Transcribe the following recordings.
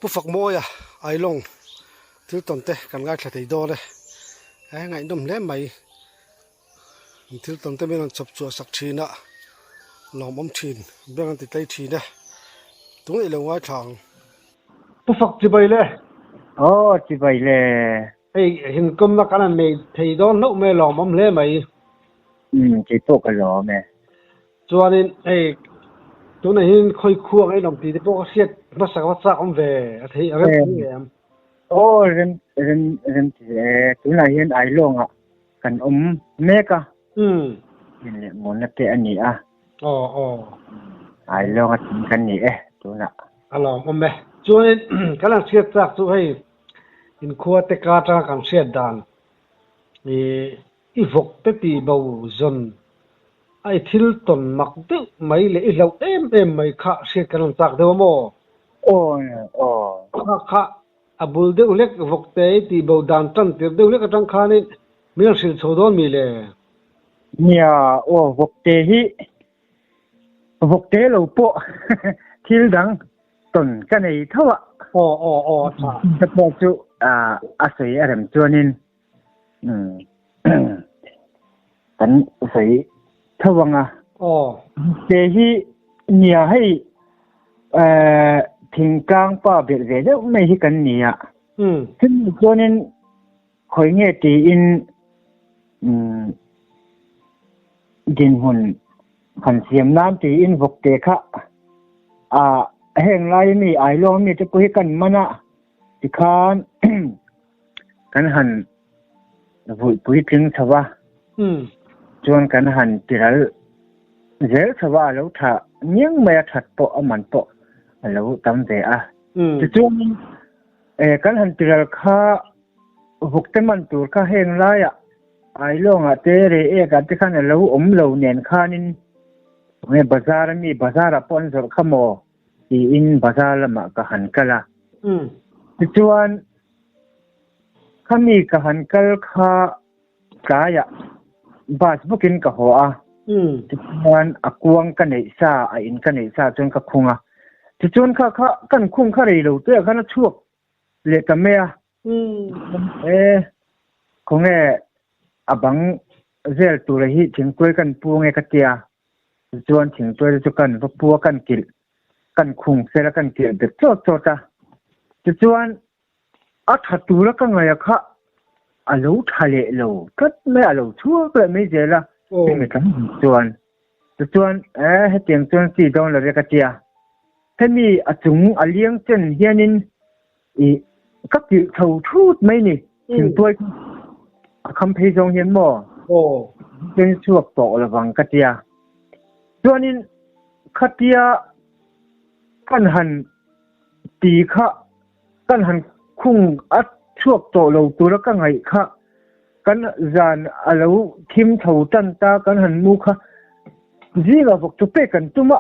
Pu Fakmawia Ailawng thil tawn te kan ngaithla thei dawn e. He ngaihnawm hle mai. Thil tawn te min rawn chawp chhuah sak thin a, lawmawm thin, beng an ti tlei thin e. Tunge i lo ngaithla ang? Pu Fak chibai le. Aw chibai le. Hei hinkawmna kan han nei thei dawn hlauh mai lawmawm hle mai. Umm kei pawh ka lawm e. Chuanin hei tunah hian khawi khuang a inawm tih te pawh ka hriat hmasa ka va chak awm ve a thei a rem thei ngei em? Aw rem rem rem ti e tunah hian Ailawngah kan awm mek a. Umm. In leh mawlna te a ni a. Aw aw. Ailawnga thing kan ni e tunah. A lawmawm e. Chuanin kan han hriat chak chu hei inkhua te ka atanga kan hriat dan ih i vawk te tih bo zawn a i thil tawn mak deuh mai leh i hlauh em em mai kha hriat kan rawn chak deuh a maw? Aw aw. Kha kha a bul deuh hlek vawk te i tih bo dan tan tir deuh hlek atang khanin min rawn hrilh chho dawn mi le? Nia aw vawk te hi vawk te lo pawh thil dang tawn ka nei tho a. Aw aw aw a tha. Te pawh chu a sawi a rem chuanin kan sawi tho ang a. Aw. Te hi nia hei thingtlang pa belh ve deuh mai hi kan ni a. Chumi chuanin Khawi nge tiin dinhmun han siam nan tiin vawkte kha a heng lai mi Ailawng mi te pawh hi kan man a tikhan kan han vulh puitling chho a chuan kan han tiral zel chho a a lo tha ngiang mai a that pawh a man pawh a lo tam ve a tichuan kan han tiral kha Vawkte man tur kha heng laiah Ailawngah te Reiekah te khan a lo awm lo nen khanin tunge bazar a mi bazarah pawh an zawrh kha maw tiin bazar lamah ka han kal a. Tichuan khami ka han kal kha tlaiah bus bawkin ka haw a. Tichuan a kuang ka neih sa a in ka neih sa chuan ka khung a. Tichuan kha kha kan khung kha rei lo te ah khan a chhuak leh ta mai a. E khawnge a bang vel tura hi thingtuai kan pu nge ka tia chuan thingtuai chu kan va pu a kan kilh kan khung fel a kan kilh bet chawt chawt a tichuan a tha tura ka ngaih a kha a lo tha leh lo tlat mai a lo chhuak leh mai zel a hemi tlang chuan tichuan e hetiang chuan chi dawn lo ve ka tia hemi a chung a liang chen hianin I ka kilh chho thut mai ni thingtuai chu a kham phei zawng hian maw chen chhuak tawh lovang ka tia chuanin khatia kan han ti kha kan han khung a chhuak tawh lo tura ka ngaih kha kan zan a lo thim chho tan ta kan han mu kha zingah vawk chu pek kan tum a.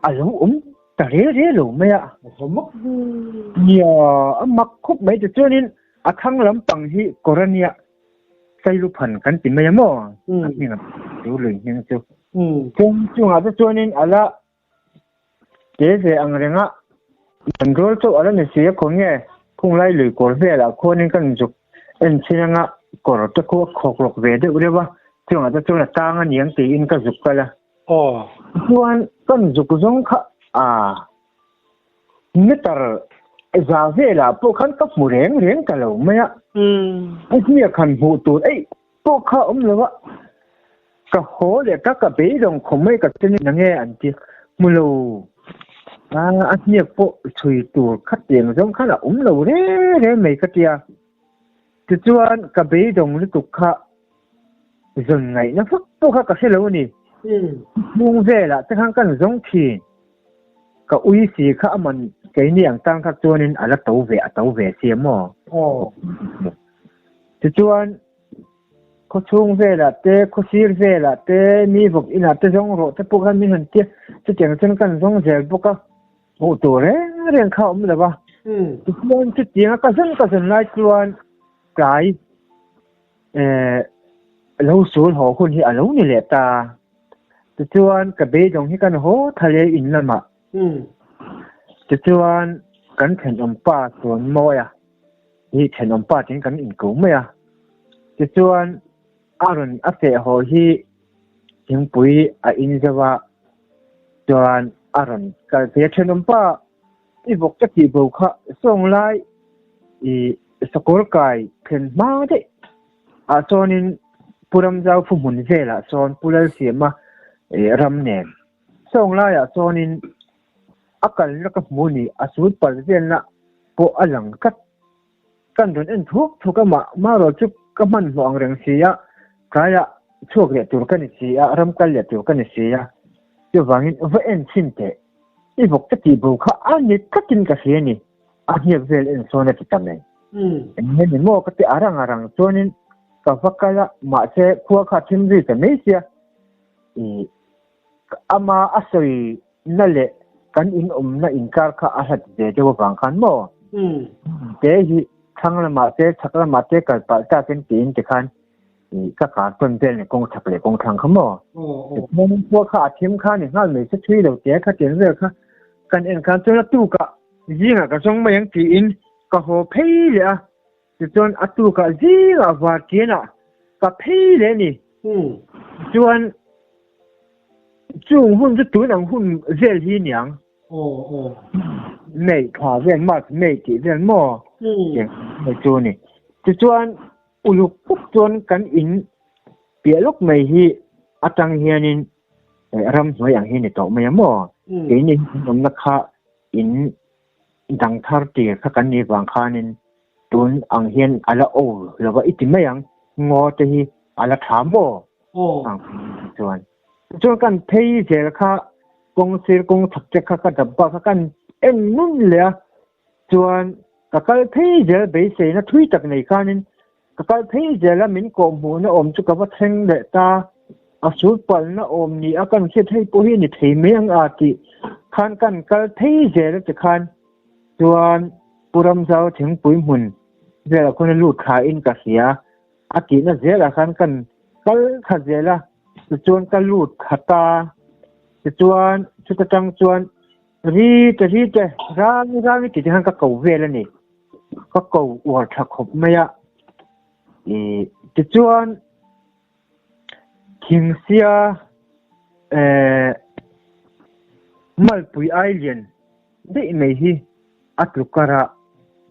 A lo awm ta re re lo mai a. Nia, a mak khawp mai te chuanin a thlang lampang hi kawr a nia, Sailuphan kan ti mai a maw? A hming a chu lui hming chu. Chung chungah te chuanin a la te ve ang reng a, kan rawl chauh a la ni si a, khawnge khunglai lui kawr velah khuanin kan zuk en chin anga kawr te khu a khawk rawk ve deuh reuh a, chungah te chuan a tang a niang tiin ka zuk kal a. Aw. Chuan kan zuk zawng kha a meter za velah pawh khan ka hmu reng reng ta lo mai a. A hmiak han hmuh tur eih pawh kha a awm lo a. Ka haw leh ta ka beidawng khawm mai ka chen na nge an ti hmu lo. A a hmiak pawh chhui tur khatiang zawng khan a awm lo reng reng mai ka tia. Tichuan ka beidawng lutuk kha zawn ngaihna vak pawh kha ka hre lo a ni. Hmung velah te khan kan zawng thin. Ka ui si kha a man keini ang tang kha chuanin a la to ve a to ve si a maw? Tichuan khawchhung velah te khawsir velah te mi vawk inah te zawng rawh te pawh khan min han tia chutiang chuan kan zawng zel bawk a. Hmuh tur reng reng kha a awm lo a. Tichuan chutianga ka zawn ka zawn lai chuan tlai eh lo sul haw hun hi a lo ni leh ta. Tichuan ka beidawng hi kan haw thal e in lamah. Tichuan. Kan thenawm pa chuan mawi a, hi thenawm pa tiin kan inko mai a. Tichuan a rawn a feh haw hi thingpui a in zauh a, chuan a rawn kal phei a. Thenawm pa i vawk ka tih bo kha sawng lai i sakawr kai thlen hma daih ah chuanin Pu Ramzau Phuhmun velah sawn Pu Lalsiama ram nen sawng laiah chuanin A kalna ka hmu ni, a sul pal velna pawh a lang tlat. Kan rawn en thuk thuk a, mah marawh chu ka hmanhmawh ang reng si a, tlaiah chhuak leh tur ka ni si a, ram kal leh tur ka ni si a, chuvangin va en chhin teh. I vawk ka tih bo kha a ni tlatin ka hria ni, a hniak vel en sawn a ti ta mai. Eng nge ni maw ka ti a rang a rang chuanin ka va kal a, mahse khua kha a thim zui ta mai sia, ih Ama a sawi na leh kan in awmna inkar kha a hlat ve deuh avang khan maw? Te hi thlang lamah te chhak lamah te kal palh takin tiin tikhan ka kar tawn vel ni kawng chhak leh kawng thlang kha maw? Tichuan khua kha a thim kha ni nghal mai se thui lo te kha tiang vel kha kan en khan chuan a tukah zingah ka zawng mai ang tiin ka haw phei leh a. Tichuan a tukah zingah vartianah ka phei leh a ni. Chuan chung hun chu tun ang hun vel hi niang. May thla vel March May tih vel maw tiang chu ni. Tichuan uluk tak chuan kan in piah lawk mai hi atang hianin ramhnuai ang hi ni tawh mai a maw. Keini hi kan awmna kha in dang thar tir kha kan nih vang khanin tun ang hian a la aw lo va i ti mai ang, ngaw te hi a la tha maw? Ang chuan chuan kan phei zel kha kawng sir kawng chhak te kha ka dap bak kha kan en nun leh a, chuan ka kal phei zel beiseina thui tak nei khanin Ka kal phei zel a, min kawhhmuhna awm chu ka va thleng leh ta. A sul palna awm ni a kan hriat hei pawh hi a ni thei mai ang a tih khan kan kal phei zel a tikhan chuan Pu Ramzau thingpui hmun velah khawn a lut thla in ka hria a tihna zelah khan kan kal thla zel a, tichuan ka lut thla ta. Tichuan chuta tang chuan ri te ri te rang rang i tih te khan ka ko vel a ni. Ka ko uar tha khawp mai a, ih tichuan thingsia eh malpui ai lian daih mai hi a tlu kar a,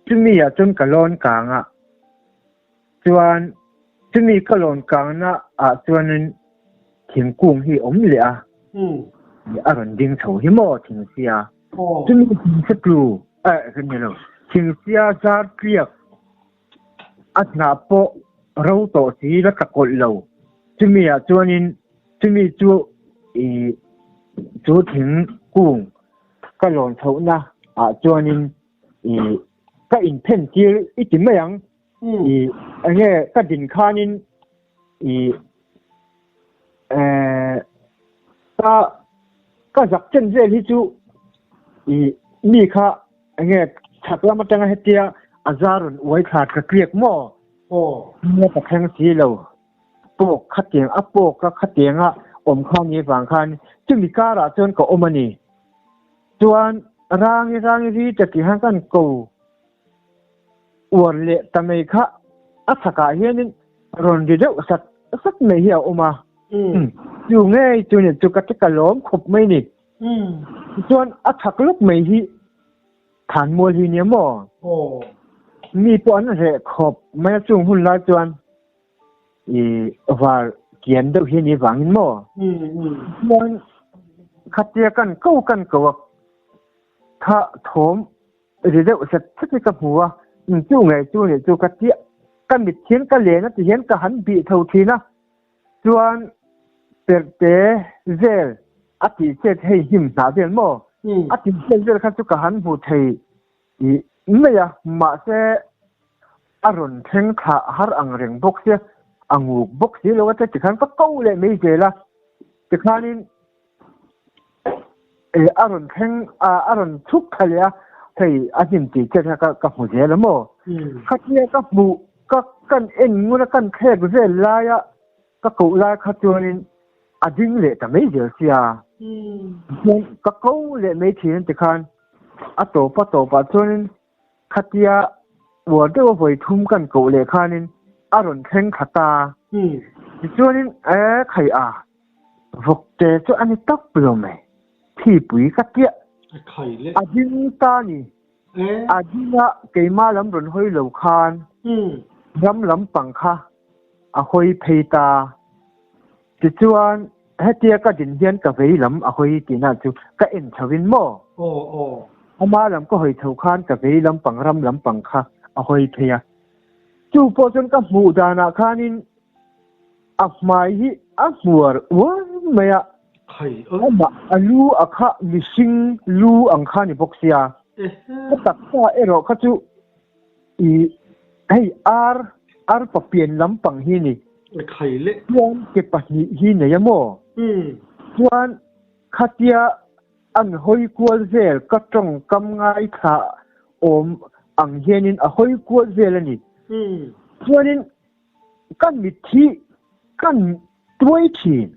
chumi ah chuan ka lawn kang a, chuan chumi ka lawn kangna ah chuanin thingkung hi a awm leh a, a rawn ding chho hi maw thingsia. Chumi thingsia tlu eh ka ni lo thingsia zar tliak a hnah pawh ro tawh si la tla kawlh lo chumi ah chuanin chumi chu ih chu thingkung ka lawn chhohna ah chuanin ih ka inphen tir i ti mai ang ih enge ka din khanin ih eh ka ka zak chen vel hi chu ih mi kha enge chhak lam atanga hetia a zar rawn uai thla ka tliak maw nge ka thleng si lo pawk khatiang a pawk a khatianga awm kha ni vang khan chumi karah chuan ka awm a ni chuan rangi rangi ri ta tih khan kan ko uar leh ta mai kha a chhakah hianin rawn ri deuh sat sat mai hi a awm a. Chu ngei chu ni chu ka ti ka lawm khawp mai ni. Tichuan a chhak lawk mai hi Thanmual hi nia maw? Mi pawh an reh khawp mai a chung hun lai chuan i var kian deuh hi ni vangin maw? Chuan khatia kan ko kan ko a kha thawm ri deuh set set hi ka hmu a, chu ngei chu nih chu ka tia ka mit hian ka len a ti hian ka han bih tho thin a, chuan perhte vel a tih chet hei hnim hnah vel maw a tih chet vel kha chu ka han hmu thei ih mai a, mahse a rawn thleng thlah har ang reng bawk sia, a nguk bawk si lo a che tikhan ka ko leh mai zel a, tikhanin a rawn thleng a a rawn chhuk thla leh a hei a hnim tih che kha ka hmu zel a maw khatia ka hmuh ka kan en ngun a kan thlek vel laia ka koh lai kha chuanin a ding leh ta mai zel sia chuan ka ko leh mai thin an ti khan. A tawp a tawpah chuanin khatia uar deuha vawi thum kan koh leh khanin a rawn thleng thla ta. Tichuanin e khai a, vawkte chu a ni tawp lo mai, thipui ka tiah. A ding ta ni. A dinga keimah lam rawn hawi lo khan ram lampang kha a hawi phei ta. Tichuan, hetia ka din hian ka vei lam a hawi tihna chu ka en chho in maw? Ama lam ka hawi chho khan ka vei lampang ram lampang kha a hawi phei a. Chu pawh chuan ka hmuh danah khanin a hmai hi a hmuar uar mai a. Amah a lu a kha mihring lu ang kha ni bawk sia. Ka taksa erawh kha chu i hei ar ar papian lampang hi ni. Chuan ke pahnih hi nei a maw? Chuan khatia an hawi kual vel ka tawngkam ngaithla awm ang hianin a hawi kual vel a ni. Chuanin Kan mitthi kan tuai thin.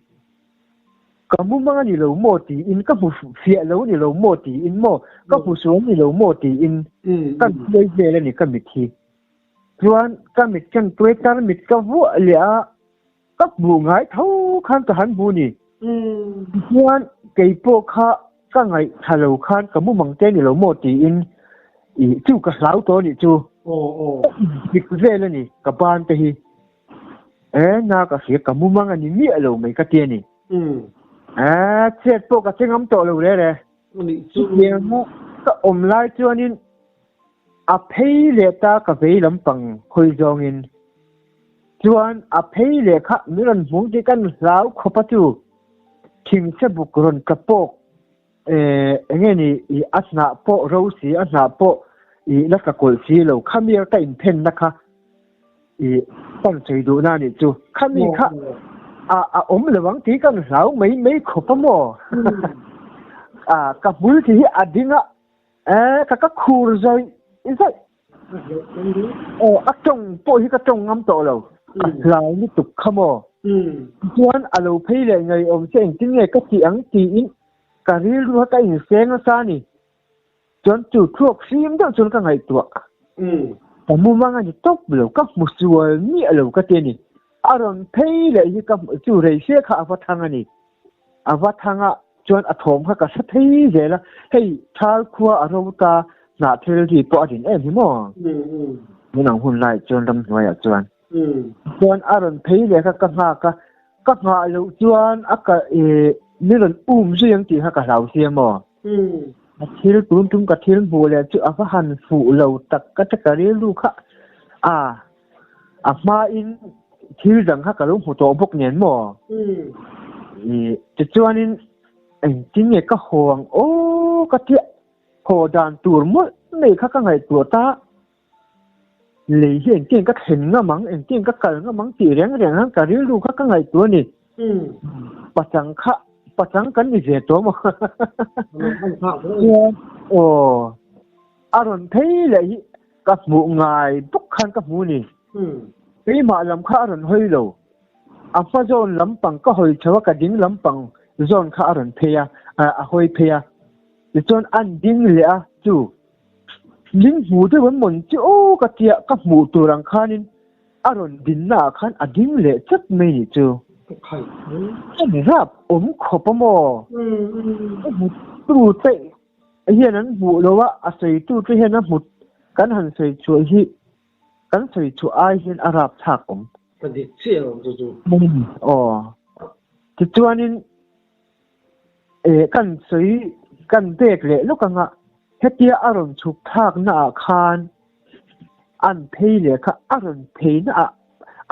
Ka mumang a ni lo maw tiin, ka hmu fiah lo a ni lo maw tiin maw, ka hmu sual a ni lo maw tiin kan tuai vel a ni ka mitthi. Chuan ka mit kan tuai tar mit ka vuah leh a, ka hmuh ngai tho khan ka han hmu ni. Tichuan keipawh kha ka ngaihthla lo khan ka mumang te a ni lo maw tiin ih chu ka hlau tawh a nih chu. Ka inhlik vel a ni ka ban te hi. E na ka hria ka mumang a ni miah lo mai ka ti a ni. E chet pawh ka che ngam tawh lo re re. Chutianga ka awm lai chuanin a phei leh ta ka vei lampang hawi zawngin. Chuan a phei leh kha min rawn hmung tih kan hlau khawp a chu thingse buk rawn tla pawk eh enge ni i a hnah pawh ro si a hnah pawh i la tla kawlh si lo khami a ka inphenna kha i kan sawi duhna a nih chu khami kha a a awm lo ang tih kan hlau mai mai khawp a maw a ka hmul thi hi a ding a eh ka ka khur zawih zawih. Aw, a tawng pawh hi ka tawng ngam tawh lo. A hlau lutuk kha maw? Tichuan a lo phei leh ngeiawm che engtin nge ka tih ang tiin ka rilru kha ka inseng nasa a ni. Chuan chu thluak hrim deuh chuan ka ngaihtuah. Ka mumang a ni tawp lo, ka hmu sual miah lo ka ti a ni. A rawn phei leh hi ka chu rei hria kha a va thang a ni. A va thang a, chuan a thawm kha ka hre phei zel a, hei thal khua a ro ta, hnah thil ri pawh a din em hi maw? Tun ang hun laiah chuan ramhnuaiah chuan. Chuan a rawn phei leh kha ka nghak a, ka nghah loh chuan a ka ih min rawn um zui ang tih kha ka hlau sia maw? A thil tun tum ka thil hmuh leh chu a va han fuh lo tak ka ti ka rilru kha a. A hmain thil dang kha ka lo hmu tawh bawk nen maw? I tichuanin engtin nge ka haw ang aw ka tia haw dan tur mawlh mai kha ka ngaihtuah ta. Lei hi engtin ka thlen ngam ang, engtin ka kal ngam ang tih reng reng khan ka rilru kha ka ngaihtuah a ni. Pachang kha pachang kan ni ve tawh maw? Chuan aw a rawn phei leh hi Ka hmuh ngai bawk khan ka hmu ni. Keimah lam kha a rawn hawi lo. A hma zawn lampang ka hawi chho a, ka ding lampang zawn kha a rawn phei a, a hawi phei a. Tichuan an ding leh a, chu min hmu deuh em mawn chu aw ka tia, ka hmuh tur ang khanin a rawn dinna ah khan a ding leh chat mai nih chu. Ka rap awm khawp a maw? Ka hmu tu che hian an hmuh lo a, a sawitu te hian a hmut kan han sawi chhuah hi kan sawi chhuah ai hian a rap thlak awm. Ka dik chiah lo chu chu. Aw. Tichuanin eh kan sawi kan pek leh lawk anga hetia a rawn chhuk thlak na ah khan an phei leh kha a rawn phei na ah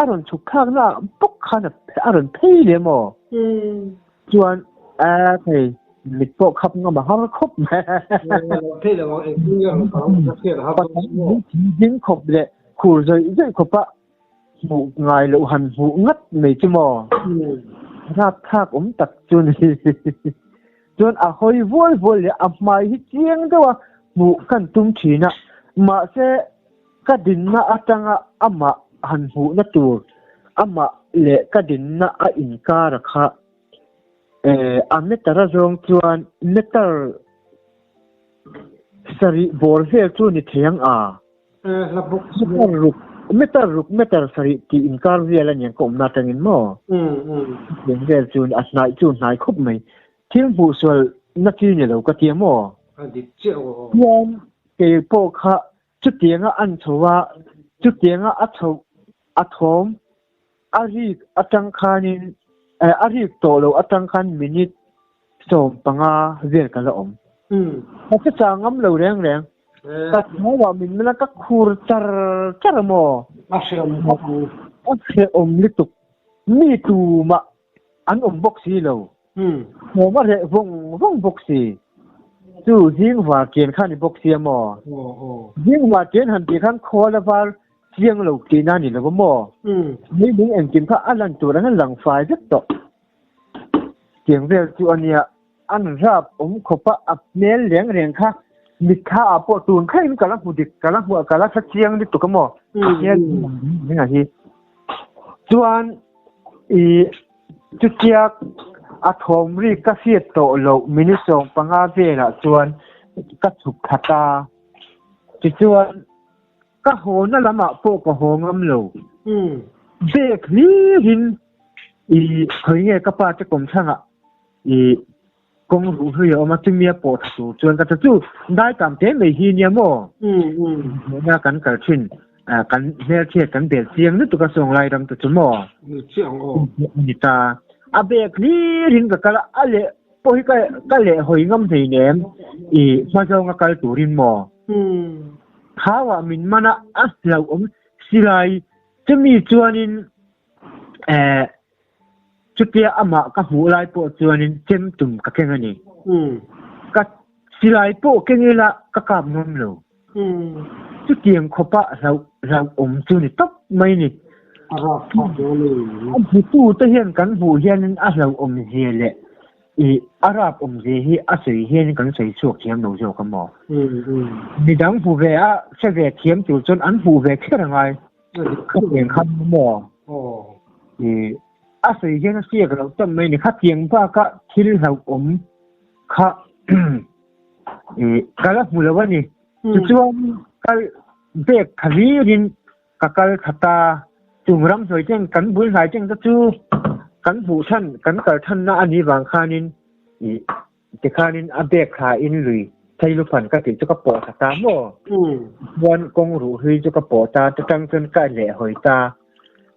a rawn chhuk thlak na ah bawk khan a rawn phei leh maw? Chuan a thei mit pawh khap ngam a har khawp mai. Phei lo ang engtin nge rawn kal ang ka hriat a har dawn chu maw. Ding khawp leh khur zawih zawih khawpa hmuh ngai loh han hmuh ngat mai chu maw. Rapthlak awm tak chu ni. Chuan a hawi vual vual leh a hmai hi chiang deuh a hmuh kan tum thin a, mahse ka dinna atanga amah han hmuhna tur amah leh ka dinna a inkar a kha eh a meter a zawng chuan meter. Sarih bawr vel chu ni thei ang a. Hla bawk si. Meter ruk, meter ruk, meter sarih tih inkar vel a niang ka awmna atangin maw? Chutiang vel chu a hnai chu hnai khawp mai. Thil hmuh sual na chi ni lo ka tia maw? A dik chiah aw. Chuan kei pawh kha chutianga an chho a, chutianga a chhoh a thawm a rik atang khanin a rik tawh loh atang khan minute 15 vel ka la awm. Ka che chang ngam lo reng reng. Ka thawah min mela ka khur char char maw? A hrehawm khawp ang. A hrehawm lutuk. Mi tumah an awm bawk si lo. Thawm a reh vawng vawng bawk si. Chu zing var chen kha ni bawk sia maw? Zing var chen han tih khan khawl a var chiang lo tihna a ni lo maw? Leilung engkim kha a lan tur ang a lang fai vek tawh. Tiang vel chu a nia, an rap awm khawp a, a hmel reng reng kha mitthla ah pawh tun thlengin ka la hmu dik, ka la hmu, ka la hre chiang lutuk a maw? A hmel reng a hi. Chuan i chutia a thawm ri ka hriat tawh loh minute 15 velah chuan ka chhuk thla ta. Tichuan Ka hawna lamah pawh ka haw ngam lo. Bag hlirin i khawi nge ka pa te kawmthangah i kawng ruh hlui a awm a, chumi a pawh tha tur chuan ka ta chu dai tam te mai hi nia maw? Hmuna kan kal thin kan hmelchhiat kan bel chiang lutuk a sawng lai ram te chu maw? A ni ta. A bag hlirin ka kal a, a leh pawh hi ka leh hawi ngam hleinem i hma zawnga kal turin maw? Thauah min man a, a hlauhawm silai chumi chuanin eh chutia amah ka hmuh lai pawh chuanin chem tum ka keng a ni. Ka silai pawh keng ila ka kap ngam lo. Chutiang khawpa hlauh hlauhawm chu ni tawp mai ni. A rapthlak dawn e. A hmutu te hian kan hmuh hianin a hlauhawm zia leh I a rap awmzia hi a sawi hian kan sawi chhuak thiam lo zawk a maw? Midang hmu ve a hre ve thiam tur chuan an hmuh ve kher a ngai. Khatiang khan maw? I a sawi hian a hriak loh tam mai ni. Khatiang baka thil hlauhawm kha i ka la hmu lo a ni. Tichuan kal bag tha hlirin Ka kal khat a, chung ramhnuai ten kan bul hnai teng te chu kan hmuh than, kan kal thanna a nih vang khanin ih tikhanin a bag thla in lui theilu fan ka tih chu ka pawh thla ta maw? Chuan kawng ruh hlui chu ka pawh ta, chutang chuan ka leh hawi ta,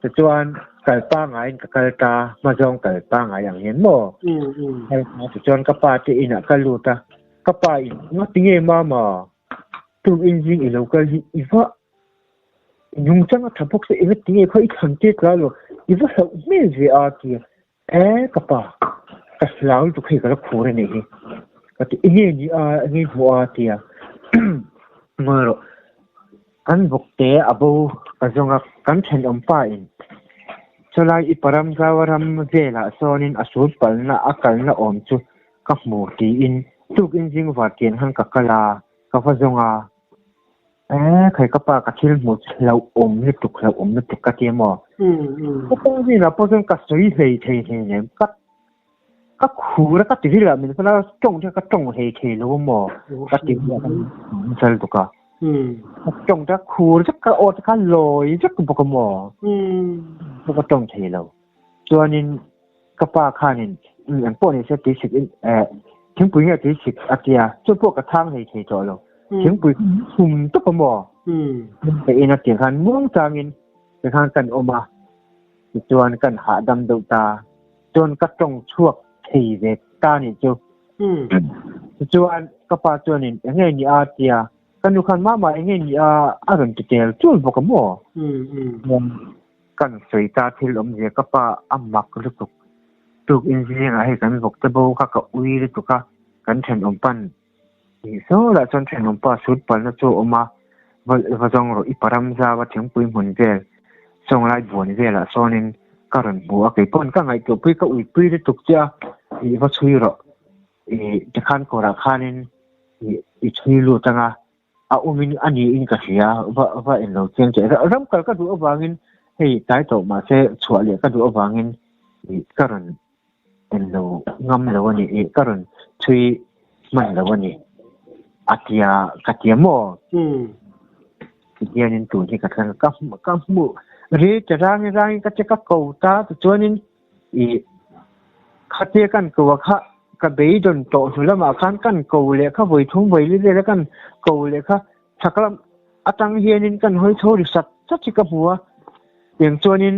tichuan kal pangaiin ka kal ta, hma zawng kal pangai ang hian maw? Kal ta tichuan ka pa te inah ka lut a, ka pa in ngatinge mama tuk in zing i lo kal hi i va Nungchang a tha bawk se eng tinge kha i thlan tir tlai lo, i va hlauh hmel ve a ti a, e ka pa ka hlau lutuk hei ka la khur a nih hi ka ti enge ni a enge hmuh a ti a ngawi rawh kan vawk te a bo ka zawng a kan thenawm pa in chulai i param zau ram velah sawnin a sul palna a kalna awm chu ka hmu tiin tukin zing vartian khan ka kal a ka va zawng a. Eh, khai ka pa ka thil hmuh chu hlauhawm lutuk, hlauhawm lutuk ka ti a maw? Ka pa hnenah pawh chuan ka sawi hlei thei hleinem, ka ka khur a ka ti rilh a, min fana tawng te ka tawng hlei thei lo a maw? Ka ti rilh a, ka sal tuk a. Ka tawng te khur vek ka aw te kha lawi vek bawk a maw? Ka tawng thei lo. Chuanin ka pa khanin eng pawh ni se tui sik in eh thingpui nge tui sik a tia chu pawh ka chhang hlei thei tawh lo thingpui hum tawp a maw ka in a tir khan muang changin tikhan kan awm a tichuan kan hahdam deuh ta chuan ka tawng chhuak thei ve ta nih chu tichuan ka pa chuanin eng nge ni a tia ka nu khan mama eng nge ni a a rawn ti tel chul bawk a maw Kan sawi ta thil awmzia ka pa a mak lutuk. Tuk in zingah hei kan vawk te bo kha ka ui lutuk a, kan thenawm pan tih saw lah chuan thenawm pa sut palna chu a awm a, va va zawng rawh i param zau a thingpui hmun vel sawnglai buan velah sawnin ka rawn hmu a, keipawn ka ngaihtuahpui ka uipui lutuk che a, ih va chhui rawh ih tikhan kawrah khanin ih i chhui lut anga A awmin a niin ka hria, va va en lo chiang che. Ram kal ka duh avangin hei tlai tawh mahse chhuah leh ka duh avangin ih ka rawn en lo ngam lo a ni, ih ka rawn chhui hman lo a ni. A tia ka tia maw? Tihianin tun hi ka thleng a, ka ka hmuh ri ta rangin rangin ka che ka ko ta tichuanin ih khatia kan ko a kha ka beidawn tawh hnu lamah khan kan ko leh kha vawi thum vawi li vel a kan ko leh kha chhak lam atang hianin kan hawi chho ri sat sat hi ka hmu a, tiang chuanin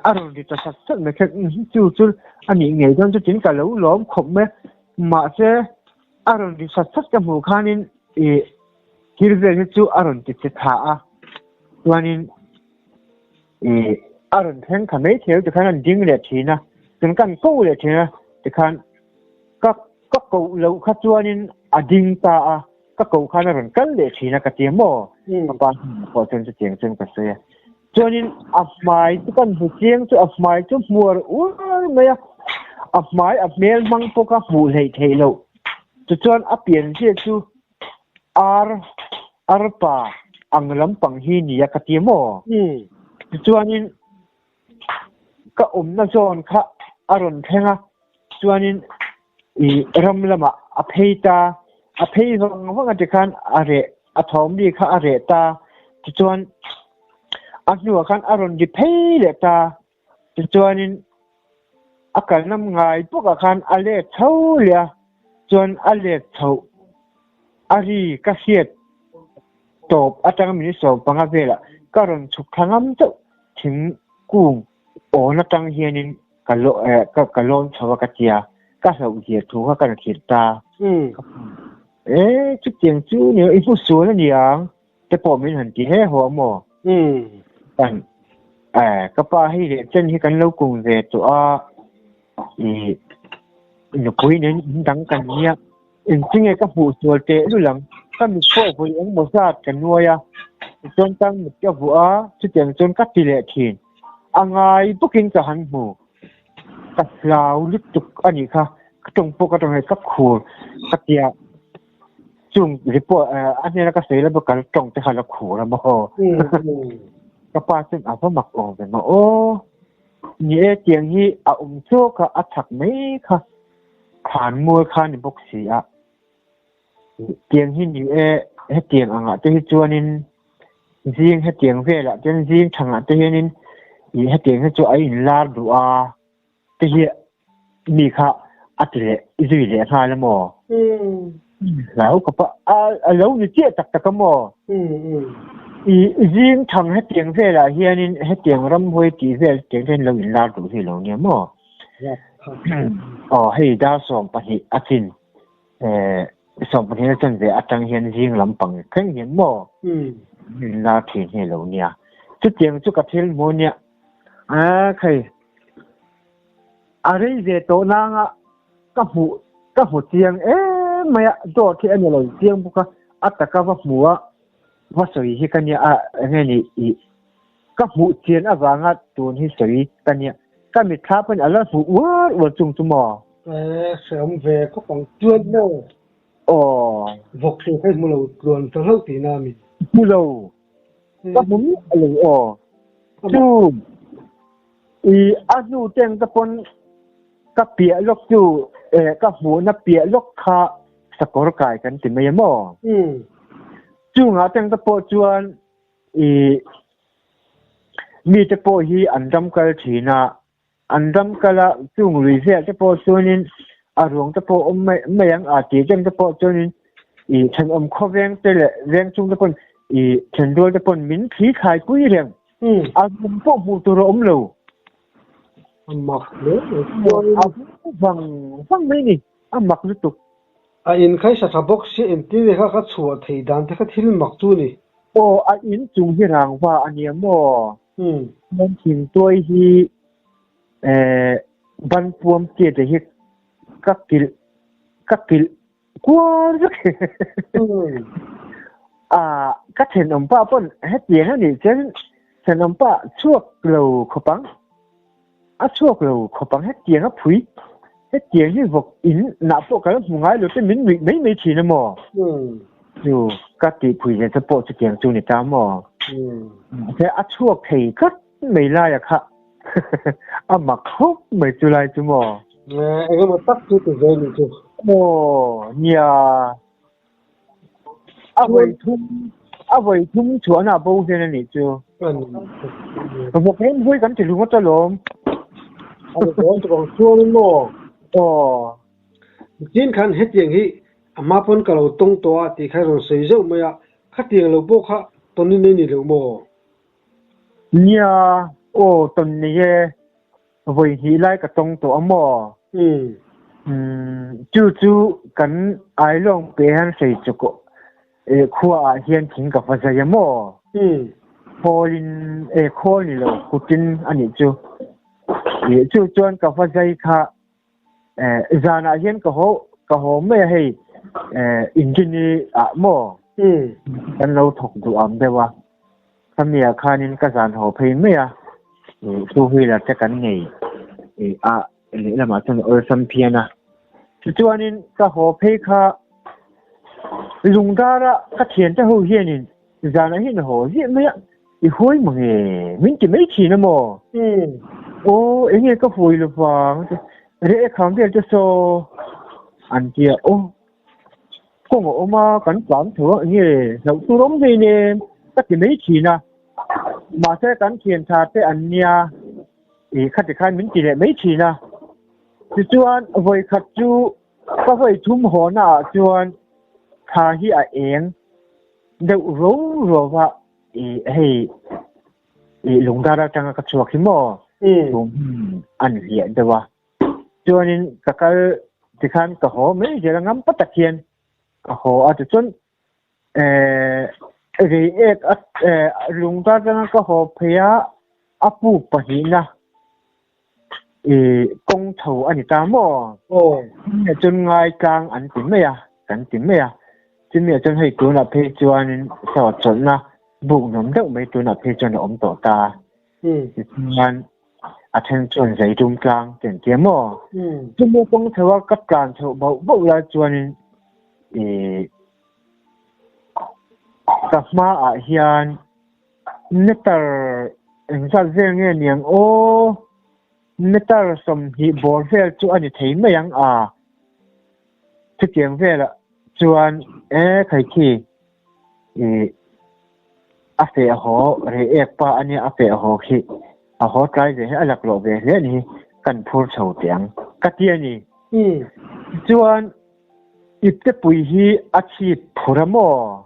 a rawn ri ta sat sat mai kha chu chu a nih ngei dawn chu tin ka lo lawm khawp mai a, mahse A rawn ri sat sat ka hmuh khanin ih thil vel hi chu a rawn ti che tha a, chuanin ih a rawn thleng kha mai thei tikhan an ding leh thin a, chuan kan ko leh thin a tikhan ka ka koh loh kha chuanin a ding ta a, ka koh khan a rawn kal leh thin a ka ti a maw? Ka pa hnenah pawh chuan chutiang chuan ka sawi a, chuanin a hmai chu kan hmu chiang chu a hmai chu hmuar uar mai a, a hmai a hmel hmang pawh kha hmuh hleih theih loh tichuan a pian zia chu ar arpa ang lampang hi nia ka ti maw tichuanin ka awmna zawn kha a rawn thleng a chuanin ih ram lamah a phei ta a phei vang vang a tikhan a reh a thawm ri kha a reh ta tichuan a hnuah khan a rawn ri phei leh ta tichuanin a kalna ngai bawkah khan a let chho leh a chuan a let chhoh a ri ka hriat tawp atanga minute 15 velah ka rawn chhuk thla ngam chauh thingkung awn atang hianin ka ka ka lawn chho a ka tia ka hlauh zia thu kha ka rawn hrilh ta e chutiang chu ni i hmu sual a niang te pawh min han ti he haw a maw kan ka pa hei leh chen hi kan lo kum ve tawh a i nupui nen in dang kan nia Engtinge ka hmuh sual teh lul ang? Ka mit pawh vawi engmaw zat ka nuai a, tichuan ka mit ka vuah a, chutiang chuan ka ti leh thin. A ngai bawkin ka han hmu. Ka hlau lutuk a nih kha, ka tawng pawh ka tawng hei ka khur ka tia chung report a hnena ka sawi lama ka tawng te kha la khur a maw? Ka pa chuan a va mak awm ve maw aw. Ni e tiang hi a awm chawk a, a chak mai kha. Thlan mual kha ni bawk si a, tiang hi ni e, hetiang angah te hi chuanin zing hetiang velah chuan zing thangah te hianin ih hetiang hi chu a inlar duh a te hi mi kha a ti leh zui leh nghal a maw? Hlau khawp a, a lo ni chiah tak tak a maw? Ih zing thang hetiang velah hianin hetiang ramhuai tih vel tiang te hian lo inlar duh hi lo nia maw? Aw hei dar 12 a chin eh 12 a chan ve atang hian zing lampang thleng hian maw in lar thin hi lo nia chutiang chu ka thil hmu nia a khai a rei ve tawh nanga ka hmu ka hmu chiang em mai a dawt hi a ni lo chiang bawk a a taka va hmu a va sawi hi ka nia a enge ni i Ka hmuh chian avanga tun hi sawi ka nia. Ka mitthla pawhin a la hmuh uar uar chung chu maw? Eh, hreawm ve khawp ang chuan maw? Aw. Vawk hring kha i hmu lo tluan ta hlauh tihna a mi? Hmu lo. Ka hmu miah lo aw. Chu i a hnu teng te pawn ka piah lawk chu eh ka hmuhna piah lawk kha sakawr kai kan ti mai a maw? Chungah teng te pawh chuan I mite pawh hi an ram kal thin a, an ram kal a chung lui vel te pawh chuanin a ruang te pawh awm mai mai ang a tih reng te pawh chuanin i thenawm khawveng te leh veng chung te pawn i thenrual te pawn min thli thlai pui reng a ruang pawh hmuh tur a awm lo. A mak hle mai. A vang vang mai ni, a mak lutuk. A in kha i sa tha bawk sia engtin nge kha ka chhuah theih dan te kha thil mak chu ni. Aw a in chung hi rangva a nia maw? Hmawm thing tuai hi eh ban puam che te hi ka kilh ka kilh kual vek a ka thenawm pa pawn hetiang a nih chuan thenawm pa chhuak lo khawp ang. A chhuak lo khawp ang hetiang a phui, hetiang hi vawk in nah pawh ka la hmu ngai lo te min nuih mai mai thin a maw? Chu ka tih phui zel te pawh chutiang chu ni ta maw? Mahse a chhuak thei tlat mai laia kha a mak khawp mai chu lai chu maw? Engemaw tak chu ti ve ni chu. Aw nia. A vawi thum a vawi thum chhuahna a bo hian a nih chu. Vawk ram huai kan ti ringawt alawm. A dawn tuk ang chuan maw? Aw. Nichin khan hetiang hi a hma pawn ka lo tawng tawh a tih kha rawn sawi zauh mai a, khatiang lo pawh kha tawn in nei ni loh maw? Nia, aw tawn nei e. Vawi hnih lai ka tawng tawh a maw? Umm, chu chu kan Ailawng pe hian hrei chu khua ah hian thing ka va zai a maw? Khawl in, e khawl ni lo, kut in a nih chu. Chu chuan ka va zai kha zan ah hian ka haw, ka haw mai a hei engine ah maw? Kan lo thawk duh ang deuh a. Khami ah khanin ka zan haw phei mai a, two wheeler te kan nei a lehlamah chuan awlsam phian a. Tichuanin ka haw phei kha Lungdara ka thiante ho hianin zanah hian a haw ziah mai a, i huai mange min ti mai thin a maw? Aw enge ka huai lovang reh kham vel te saw an ti a, aw. Kawng a awm a, kan tlan tho a, enge hlauh tur awm hlei nen ka ti mai thin a. Mahse kan thian tha te an nia ih khati khan min ti leh mai thin a. Tichuan vawi khat chu ka vawi thum haw na ah chuan thla hi a eng deuh ro ro va ih hei ih lungdar atanga ka chhuak hi maw thum an hliah deuh a. Chuanin ka kal tikhan ka haw mai zel a ngam pa tak hian ka haw a tichuan eh rei ek a eh lungta atanga ka haw phei a a puk pahnihna ih kawng chho a ni ta maw chuan ngaitlang an ti mai a kan ti mai a chumi ah chuan hei tunah phei chuanin saw chawlhna buk nuam deuh mai tunah phei chuan a awm tawh ta. Tichuan a then chuan zai tum tlang te an tia maw? Chumi kawng chho a ka tlan chhoh bauh bauh lai chuanin ih ka hmaah hian meter engzat vel nge niang aw meter 20 bawr vel chu a ni thei mai ang a chutiang velah chuan e khaikhi ih a feh haw reh ek pa a nia a feh haw khi a haw tlai ve hi a laklawh ve hle a ni hi kan phur chho teh ang ka ti a ni. Tichuan ipte pui hi a chhip phur a maw?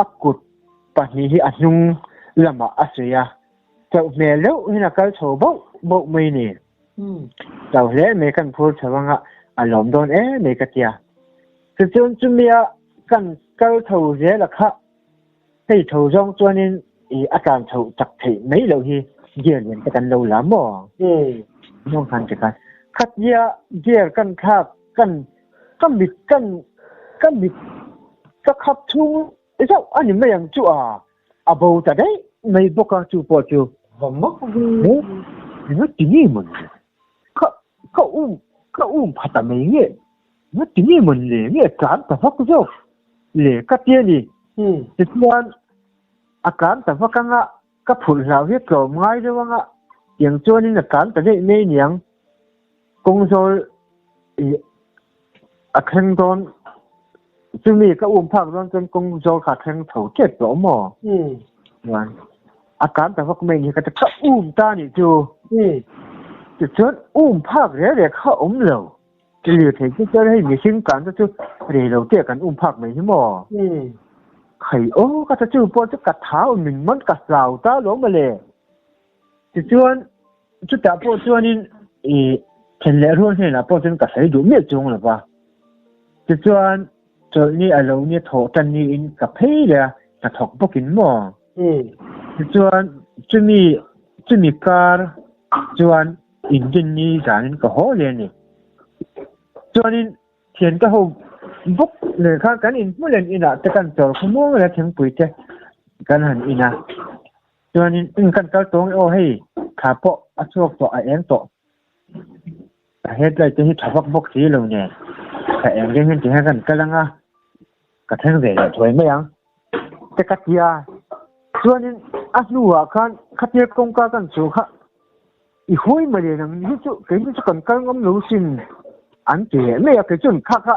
A kut pahnih hi a hnung lamah a suih a, chauh hmel deuh hian a kal chho bauh bauh mai ni. Chauh hle mai kan phur chho anga a lawm dawn em mai ka tia. Tichuan chumia kan kal tho zel a kha hei tho zawng chuanin i a tlan chhoh chak theih mai loh hi gear lian te kan lo la maw? Zawng khan ti khan khatia gear kan thlak kan ka mit kan ka mit ka khap chhung zauh a ni mai ang chu a a bo ta daih mai bawk a chu pawh chu va mak ve eng a ti nge mawni ka ka um ka um pha ta mai nge Nga ti nge mawn le nge tlan ta vak zawk le ka ti a ni. Tichuan a tlan ta vak anga ka phulh hlau hi a tlawm ngai deuh anga tiang chuanin a tlan ta daih mai aniang. Kawng zawl ih a thleng dawn chumi ka um phak dawn chuan kawng zawl kha a thleng chho tep tawh maw? Chuan a tlan ta vak mai ni ka ti ka um ta nih chu. Tichuan um phak reh reh kha a awm lo. Lir thei chu chuan hei mihring tlan te chu rei lo te kan um phak mai hi maw? Khai aw ka ta chu pawh chu ka thau min man ka hlau ta lo mawle. Tichuan chutah pawh chuanin i then leh rual hnenah pawh chuan ka sawi duh miah chuang lo va. Tichuan chawlhni a lo nia thawh tan niin ka phei leh a, hnathawk bawkin maw? Tichuan chumi chumi kar chuan Inrinni zanin ka haw leh a ni. Chuanin thiante ho bawk nen khan kan inhmu len inah te kan chawl khaw muang leh thingpui te kan han in a. Chuanin in kan kal tawng e aw hei thla pawh a chhuak tawh a eng tawh. Ka headlight te hi tha vak bawk si lo nen ka eng reng hian tihian kan kal anga ka thleng ve leh thuai mai ang. Te ka tia. Chuanin a hnuah khan khatia kawngka kan chhuah kha i huai mai le nang hi chu kei chu kan kal ngam lo sin an ti leh mai a kei chuan kha kha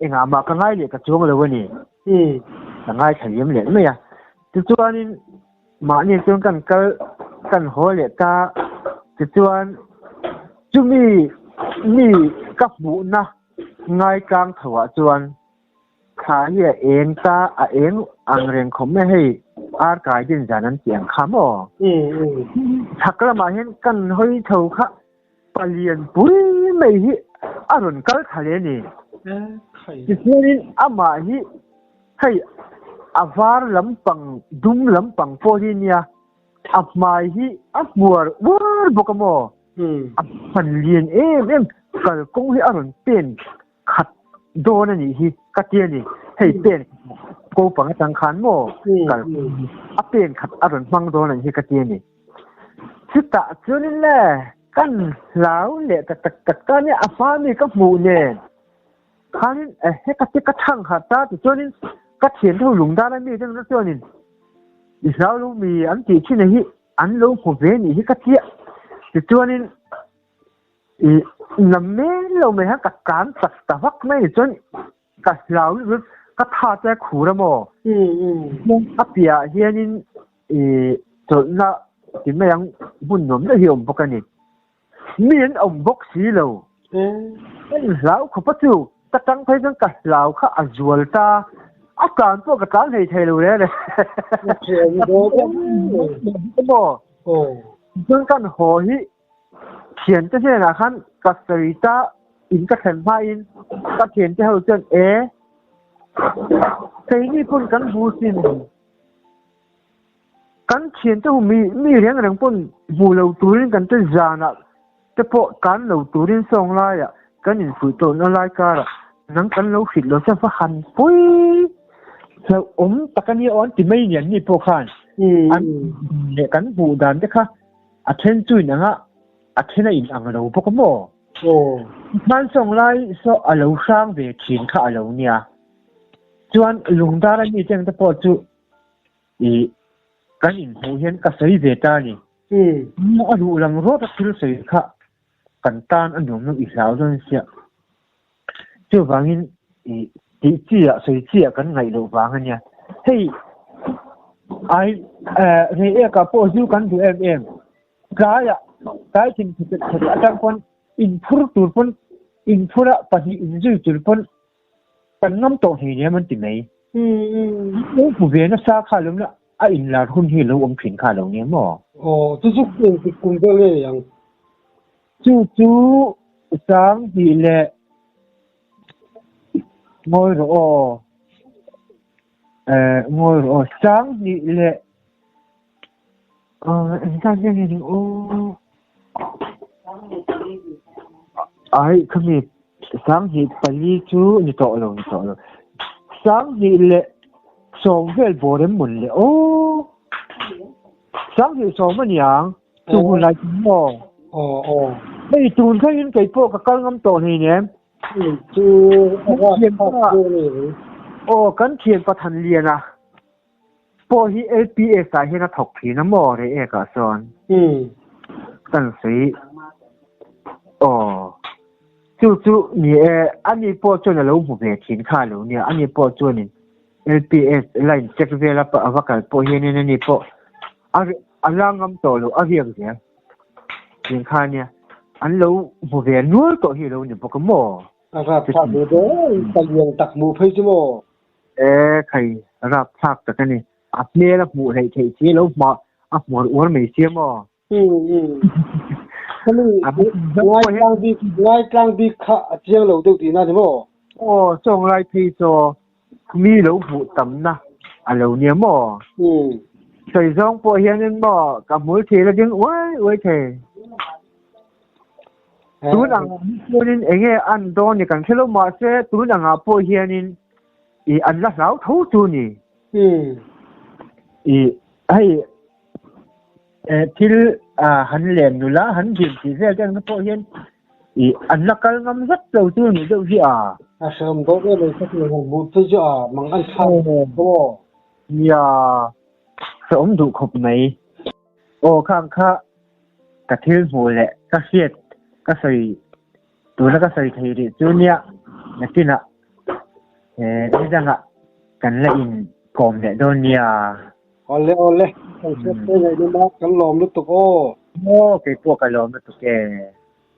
engah mah ka ngai leh ka chuang lo a ni. Ka ngaithla liam leh mai a. Tichuanin mahni chuan kan kal kan haw leh ta. Tichuan chumi mi ka hmuhna ngaitlang tho ah chuan thla hi a eng ta, a eng ang reng khawp mai hei ar kai din zan an tih ang kha maw? Chhak lamah hian kan hawi tho kha palian pui mai hi a rawn kal thla leh a ni. Tichuanin amah hi hei a var lampang dum lampang pawh hi nia a hmai hi a hmuar uar bawk a maw? A hman lian em em kalkawng hi a rawn pen khat dawn a nih hi ka ti a ni. Hei pen ko pang atang khan maw kal a pen khat a rawn hmang dawn a nih hi ka ti a ni. Chutah chuanin le kan hlau leh tak tak tak ta nia a hma mi ka hmuh nen khanin he ka ti ka thang harh ta tichuanin ka thian ho lungdar a mi te chuanin i hlau lo mi an tih thin a hi an lo hmu ve nih hi ka tia tichuanin I na men lo mai khan ka tlan chak ta vak mai ni chuan ka hlau lutuk ka tha te a khur a maw? A piahah hianin i chawlhna ti mai ang hmun nuam deuh hi a awm bawk a ni. Mi an awm bawk si lo. Ka inhlau khawp a chu ka tang phei chuan ka hlau kha a zual ta a tlan pawh ka tlan hlei thei lo reng reng. Chuan kan haw hi Thiante hnenah khan ka sawi ta in ka thlen hmain ka thiante ho chuan e keini pawn kan hmu sin kan thiante ho mi mi reng reng pawn hmu lo turin kan te zanah te pawh kan lo turin sawng laiah kan infuih tawhna lai karah nang kan lo hrilh lo che va han pawi hlauhawm tak a nia aw an ti mai ni an ni pawh khan an leh kan hmuh dan te kha A then chu in ang a, a then a in ang lo bawk a maw? Aw. Hmansawng lai saw a lo hrang ve thin kha a lo nia. Chuan lungdar a mi te ang te pawh chu i kan inhmuh hian ka sawi ve ta a ni. A duh lang rawt a thil sawi kha kan tan a nuam lo i hlau dawn sia. Chuvangin i tih chi ah sawi chi ah kan ngaih loh vang a nia. Hei ai rei ek ah pawh zu kan duh em em. Tlai ah tlai thin khat khat atang pawn inphur tur pawn inphur ah pahnih inzui tur pawn kan ngam tawh hlei nem an ti mai. Lo hmu ve nasa kha lo na a inlar hun hi lo awm thin kha lo nia maw? Aw chu chu engtik kum vel nge ni ang? Chu chu sang tih leh ngawi rawh aw. Eh, ngawi rawh aw. Sang hnih leh engzat vel nge ni aw. Ai, khami sang hnih pali chu ni tawh lo, ni tawh lo. Sang hnih leh sawm vel bawr em mawn le aw. Sang hnih sawm a niang. Chu hun lai chu maw? Aw aw. Hei tun thlengin kei pawh ka kal ngam tawh hleinem. Chu a rat phak chu ni. Aw kan thian Pathan Liana pawh hi LPS ah hian a thawk thin a maw rei ek ah sawn. Kan sawi aw chu chu ni e ani pawh chuan a lo hmu ve thin kha lo nia ani pawh chuanin LPS line check vel a va kal pawh hianin ani pawh A a la ngam tawh lo, a riak zel. Tiang kha ania, an lo hmu ve nual tawh hi lo ni bawk a maw? A rapthlak ve dawn, palian tak hmuh phei chu maw? E khai, a rapthlak tak a ni. A hmel a hmuh hleih theih si lo hma a hmuar uar mai sia maw? Khami ngaitlang bik ngaitlang bik kha a chiang lo deuh tihna ni maw? Aw, chawnglai phei chaw Mi lo hmuh tamna a lo nia maw? Sawi zawng pawh hianin maw ka hmul thil a ding uai uai thei. Tun ang ah hi chuanin enge an dawn ni kan hre lo mahse tun ang ah pawh hianin i an la hlau tho chu ni. I hei thil han len nula han dim tih vel te ang te pawh hian I an la kal ngam zet lo chu ni deuh hi a. A hreawm dawt em mai kha chu han hmuh phei chu a mang an thlak maw. Nia hreawm duh khawp mai. Aw khang kha ka thil hmuh leh ka hriat ka sawi tuna ka sawi thei rih chu nia nakinah he nidangah. Kan la in kawm leh dawn nia.